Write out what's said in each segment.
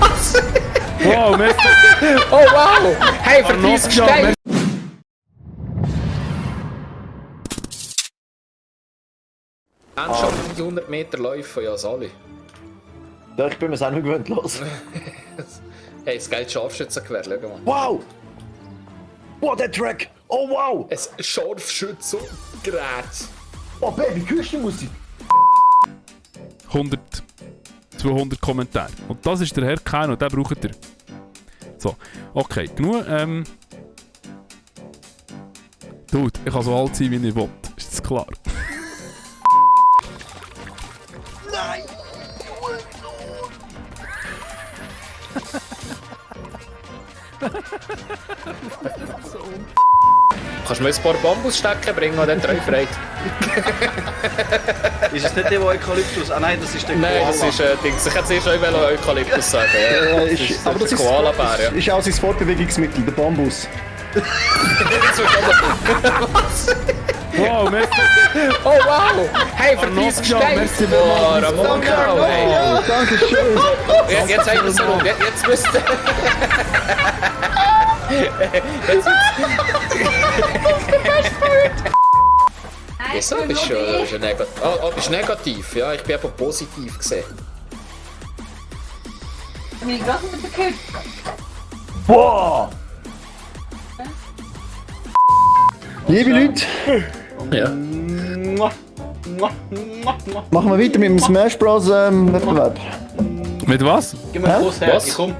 Was? Wow, merci. Oh wow! Hey, für 30 Steine! Haben schon die 100 Meter Läufe, ja, Sali. Ja, ich bin mir auch nicht gewöhnt, los. Hey, das geile Scharfschützengewehr, schau mal. Wow! Wow, der Track! Oh wow! Ein Scharfschützengerät. Oh Baby, Küchenmusik! 100, 200 Kommentare. Und das ist der Herr Kano, den braucht ihr. So, okay, genug. Dude, ich kann so alt sein, wie ich will. Ist das klar? Nein! Kannst du mir ein paar Bambusstecken bringen und dann Treufreit? Ist es nicht der Eukalyptus? Ah nein, das ist der Nein, Koala. das ist Dings. Ich hätte zuerst auch Eukalyptus sagen. Ja. Aber das ist Koalabär, ja. ist auch sein Fortbewegungsmittel, der Bambus. Was? Wow, merci. Oh wow! Hey, für 30 Steine! merci Oh, Ramon, hey. Danke schön! Jetzt haben wir es so. Jetzt müsst ihr... Wieso? Bist du negativ? Oh, bist du negativ? Ja, ich bin einfach positiv gesehen. Wie geht es mit der Küche? Boah! Liebe Leute, Ja. machen wir weiter mit dem Smash Bros. Wettbewerb. Mit was? Gib mir einen Kuss her, Was? komm.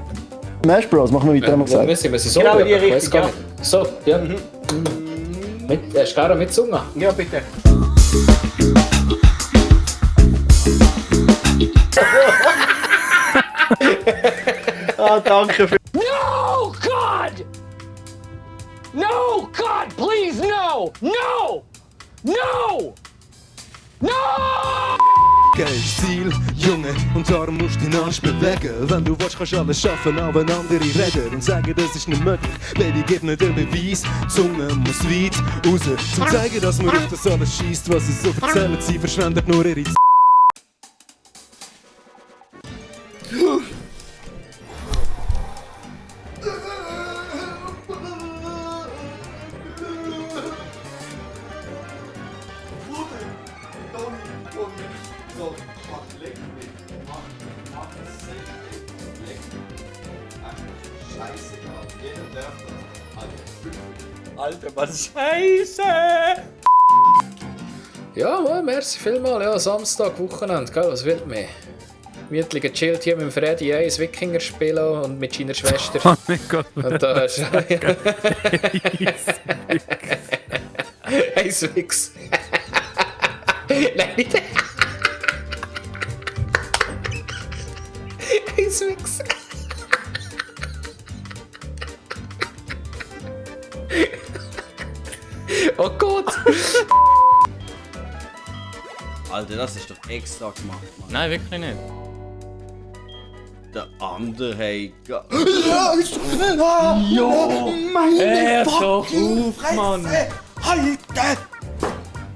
Smash Bros. machen wir weiter, haben wir gesagt. Wir sind so. Genau in die ich weiss Richtung, gar ja. nicht. So, ja. Hast du gerne mit Zunge? Ja, bitte. Ah, danke für... No, God! No, God, please, no! No! No! No! Geiles Ziel, Junge, und darum musst du den Arsch bewegen. Wenn du willst, kannst du alles schaffen, auch wenn andere reden und sagen, das ist nicht möglich. Baby, gib mir den Beweis, die Zunge muss weit raus. Zum zeigen, dass man auf das alles schießt, was sie so erzählen, sie verschwendet nur ihre Zeit. Alter, was Scheiße! Ja, merci vielmals. Ja, Samstag, Wochenende, gell, was will mehr? Gemütlich gechillt hier mit dem Freddy Eis Wikinger spielen und mit seiner Schwester. Oh mein Gott. Und da hast du... Eiswix. Nein, nicht... Eiswix. Oh Gott! Alter, das ist doch extra gemacht, Mann. Nein, wirklich nicht. Der andere, hey... Hör doch auf, Mann! Halten!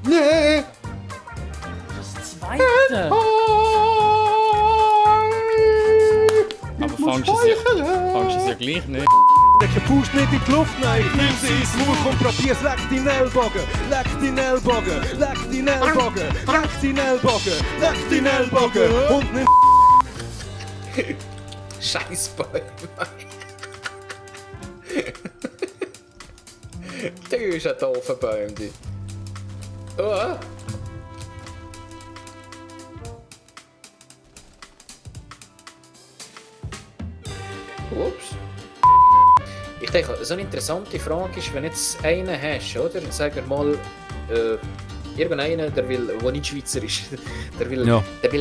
Nee! Das Zweite! Aber fangst du es ja gleich nicht. Der pusht nicht in die Luft, nein, ich nimm sie ins Maul, komm, probier's, leck deinen Ellbogen, leck deinen Ellbogen, leck deinen Ellbogen, leck deinen Ellbogen, leck deinen Ellbogen und nimm... Scheiß Bäume. Du bist ein doofer Baum, du. Oh. Ups. Ich denke, so eine interessante Frage ist, wenn jetzt einen hast, oder? Sagen wir mal, irgendeiner, der nicht Schweizer ist, der will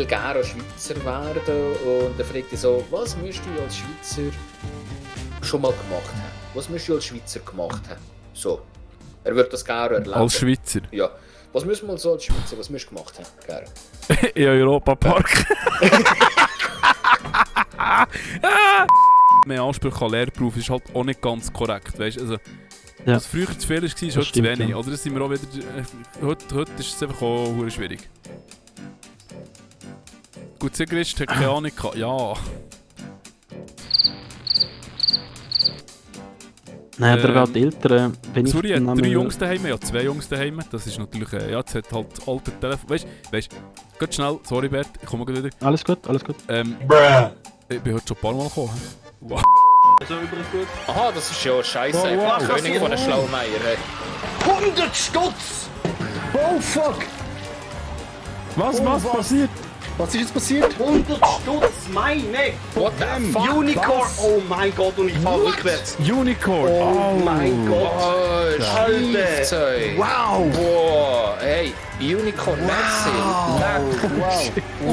gerne Schweizer werden und der fragt dich so, was müsst du als Schweizer schon mal gemacht haben? Was müsst du als Schweizer gemacht haben? So. Er würde das gerne erleben. Als Schweizer? Ja. Was müssen wir so als Schweizer, was müsst du gemacht haben? Gerne. In Europa-Park. Mehr Anspruch an Lehrberuf ist halt auch nicht ganz korrekt, weißt? Also, Ja. was früher zu viel war, ist heute zu stimmt, wenig. ja. Oder das sind wir auch wieder... heute ist es einfach auch schwierig. Gut, und Zigarist hat keine Ahnung gehabt. Ja. Nein, aber auch die Eltern, wenn Suri hat den 3 Namen- Jungs daheim, ja 2 Jungs daheim. Das ist natürlich, ja, jetzt hat halt das alte Telefon. Weißt du, geht schnell, sorry Bert, ich komme gleich wieder. Alles gut, alles gut. Ich bin heute schon ein paar Mal gekommen. Wow. Aha, das ist ja scheiße. Oh, Ich wow. bin König von den Schlaumeier. Hey. 100 Stutz! Oh fuck! Was passiert? Was ist jetzt passiert? 100 Stutz, meine! What the fuck? Unicorn! Oh mein Gott, und ich fahre rückwärts. Unicorn! Oh mein Gott! Oh, Scheiße. Wow! Boah, hey, Unicorn Maxi. Wow!